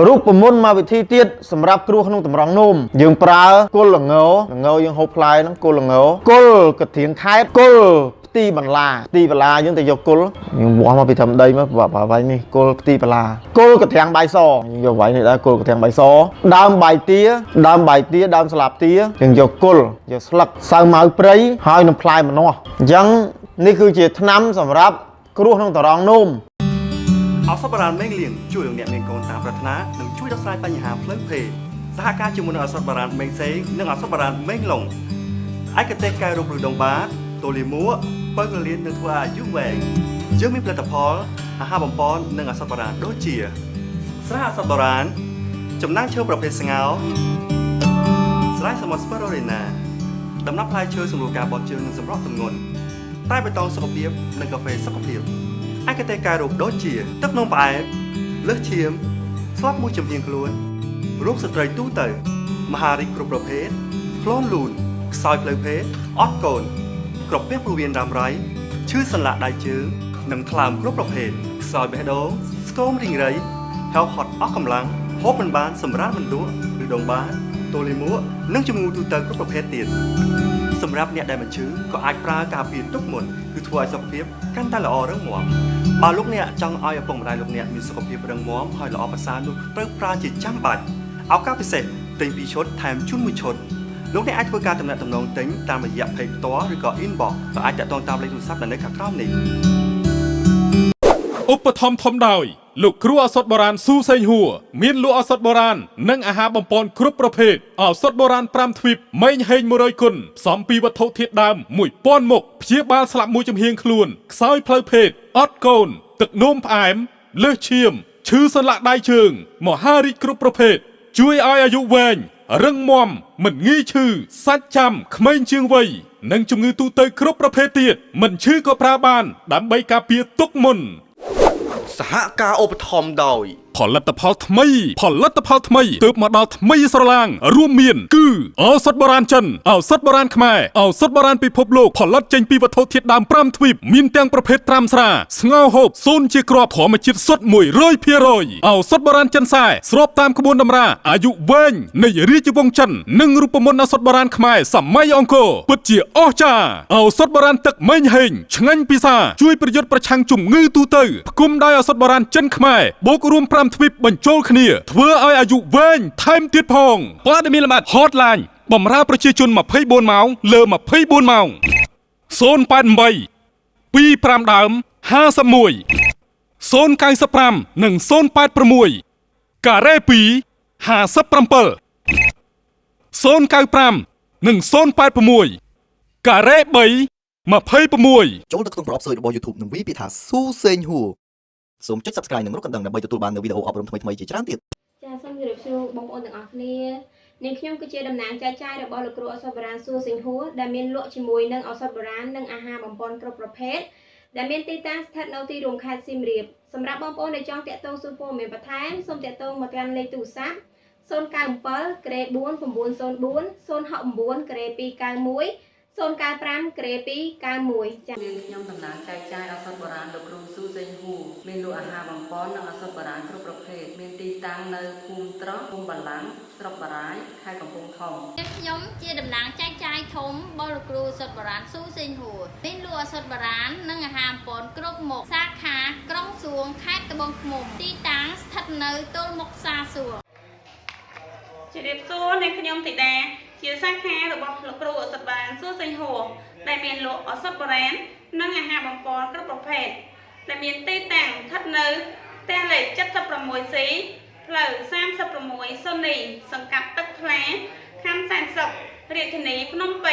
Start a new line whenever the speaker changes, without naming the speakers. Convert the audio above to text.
រូបមន្តមួយវិធីទៀតសម្រាប់គ្រោះក្នុងតម្រងនោមយើងប្រើគល់ល្ងល្ងយើងហូបផ្លែហ្នឹងគល់ល្ងគល់កធៀងខេតគល់ផ្ទីបន្លាផ្ទីបន្លាយើងទៅយកគល់យើងវាស់មកពីធំដីមកបាក់វាយនេះគល់ផ្ទីបន្លាគល់កធៀងបាយសយើងយកវាយនេះដែរគល់កធៀងបាយសដើមបាយទាដើមបាយទាដើមស្លាបទាយើងយកគល់យកស្លឹកសៅម៉ៅព្រៃហើយនឹងផ្លែម្នាស់អញ្ចឹងនេះគឺជាថ្នាំសម្រាប់គ្រោះក្នុងតម្រងនោម
ឱសថបុរាណមេងលៀងជួយលោកអ្នកមានកូនតាមប្រាថ្នានិងជួយដោះស្រាយបញ្ហាផ្លូវភេទសហការជាមួយនឹងឱសថបុរាណមេងសេងនិងឱសថបុរាណមេងឡុងឯកទេសកែរោគឬដងបាតតូលីមួពៅកលៀននិងធ្វើឲ្យអាយុវែងយើងមានផលិតផលអាហារបំពន់និងឱសថបុរាណដូចជា ស្រាឱសថបុរាណចំណាំងឈើប្រភេទស្ងោស្រាយសមុទ្រស្ប៉ឺរូរីណាដំណាប់ផ្លែឈើសម្រួលការបត់ជើងនិងសម្រក់ទម្ងន់តែបៃតងសុខភាពនិងកាហ្វេសុខភាព ឯកទេសកែរោគដូចជា ទឹកនោមផ្អែមលើសឈាមស្លាប់មួយចំហៀងខ្លួនរោគស្ត្រីទូទៅ មហារីកគ្រប់ប្រភេទក្លូនលូនខ្សោយផ្លូវភេទអត់កូន ក្រពះពោះវៀនរ៉ាំរ៉ៃឈឺសន្លាក់ដៃជើងនិងថ្លើមគ្រប់ប្រភេទខ្សោយបេះដូងស្គមរីងរៃហែវហត់អស់កម្លាំងហូបមិនបានសម្រាលមិនលក់ឬដងបានតូលីមួកនិងជំងឺទូទៅគ្រប់ប្រភេទទៀតសម្រាប់អ្នកដែលមិនឈឺក៏អាចប្រើការពារទុកមុនគឺធ្វើឲ្យសុខភាពកាន់តែល្អរឹងមាំបើលោកអ្នកចង់ឲ្យឪពុកម្ដាយលោកអ្នកមានសុខភាពរឹងមាំហើយល្អប្រសើរនោះត្រូវប្រើជាចាំបាច់ឱកាសពិសេសទិញ2ឈុតថែមជូន1ឈុតលោកអ្នកអាចធ្វើការទំនាក់ទំនងទិញតាមរយៈ page ផ្ទាល់ឬក៏ inbox ក៏អាចតាក់ទងតាមលេខទូរស័ព្ទដែលនៅខាងក្រោមនេះ
ឧបត្ថម្ភធំដោយលោកគ្រូឱសថបុរាណស៊ូសេងហួរមានលក់ឱសថបុរាណនិងអាហារបំពន់គ្រប់ប្រភេទឱសថបុរាណ5ទ្វីបម៉េងហេង100គុណផ្សំពីវត្ថុធាតុដើម1000មុខព្យាបាលស្លាប់មួយចំហៀងខ្លួនខ្សោយផ្លូវភេទអត់កូន ទឹកនោមផ្អែមលើសឈាមឈឺសន្លាក់ដៃជើងមហារីកគ្រប់ប្រភេទជួយឲ្យអាយុវែងរឹងមាំមិនងាយឈឺសាច់ចាំក្មេងជាងវ័យនិងជំងឺទូទៅគ្រប់ប្រភេទទៀតមិនឈឺក៏ប្រើបាន ដើម្បីការពារទុកមុន
សហការឧបត្ថម្ភដោយ
ផលិតផលថ្មីផលិតផលថ្មីទើបមកដល់ថ្មីស្រឡាងរួមមាន គឺឱសថបុរាណចិនឱសថបុរាណខ្មែរឱសថបុរាណពិភពលោកផលិតចេញពីវត្ថុធាតុដើម5ទ្វីបមានទាំងប្រភេទត្រាំស្រាស្ងោរហូបសូនជាគ្រាប់ធម្មជាតិសុទ្ធ100%ឱសថបុរាណចិនសែស្របតាមក្បួនតម្រាអាយុវែងនៃរាជវង្សចិននិងរូបមន្តឱសថបុរាណខ្មែរសម័យអង្គរពិតជាអស្ចារ្យឱសថបុរាណទឹកមេងហេងឆ្ងាញ់ពិសាជួយប្រយុទ្ធប្រឆាំងជំងឺទូទៅផ្គុំដោយឱសថបុរាណចិនខ្មែរបូករួម5ទ្វីបបញ្ចូលគ្នាធ្វើឲ្យអាយុវែងថែមទៀតផងព័ត៌មានលម្អិត Hotline បំរើប្រជាជន24ម៉ោងលើ24ម៉ោង088 25ដើម51 095និង086ការ៉េ2 57 095និង086ការ៉េ3 26
ចូលទៅក្នុងប្រអប់ search របស់ YouTube និងវាយពាក្យថាស៊ូសេងហួរសូមចុច Subscribe និងរូបកណ្ដឹងដើម្បីទទួលបាននូវវីដេអូអប់រំថ្មីៗជាច្រើនទៀត
ចាសសូមជម្រាបសួរបងប្អូនទាំងអស់គ្នានាងខ្ញុំគឺជាតំណាងចែកចាយរបស់លោកគ្រូឱសថបុរាណសួសិង្ហួរដែលមានលក់ជាមួយនឹងឱសថបុរាណនិងអាហារបំពន់គ្រប់ប្រភេទដែលមានទីតាំងស្ថិតនៅទីរួមខេត្តសៀមរាបសម្រាប់បងប្អូនដែលចង់តាក់ទងសួរព័ត៌មានបន្ថែមសូមតាក់ទងមកកាន់លេខទូរស័ព្ទ097ក្រេ4 904 069ក្រេ291 095ក្រេ291ចា៎
នាងខ្ញុំតំណាងចែកចាយឱសថបុរាណលោកគ្រូស៊ូសេងហ៊ូមានលក់អាហារបំពន់និងឱសថបុរាណគ្រប់ប្រភេទមានទីតាំងនៅភូមិត្រោះភូមិបល្ល័ង្កស្រុកបារាយខេត្តកំពង់ធំ
ខ្ញុំជាតំណាងចែកចាយធំរបស់លោកគ្រូឱសថបុរាណស៊ូសេងហួរមានលក់ឱសថបុរាណនិងអាហារអំពន់គ្រប់មុខសាខាក្រុងសួងខេត្តត្បូងឃ្មុំទីតាំងស្ថិតនៅទល់មុខផ្សារសួង
ជម្រាបសួរនាងខ្ញុំធីតាជាសាខារបស់លោកគ្រូឱសថបុរាណសួរសេងហួរដែលមានលក់ឱសថបុរាណនិងអាហារបំពន់គ្រប់ប្រភេទដែលមានទីតាំងស្ថិតនៅផ្ទះលេខ 76C ផ្លូវ36សូនីសង្កាត់ទឹកថ្លាខណ្ឌសែនសុខរាជធានីភ្នំពេញ។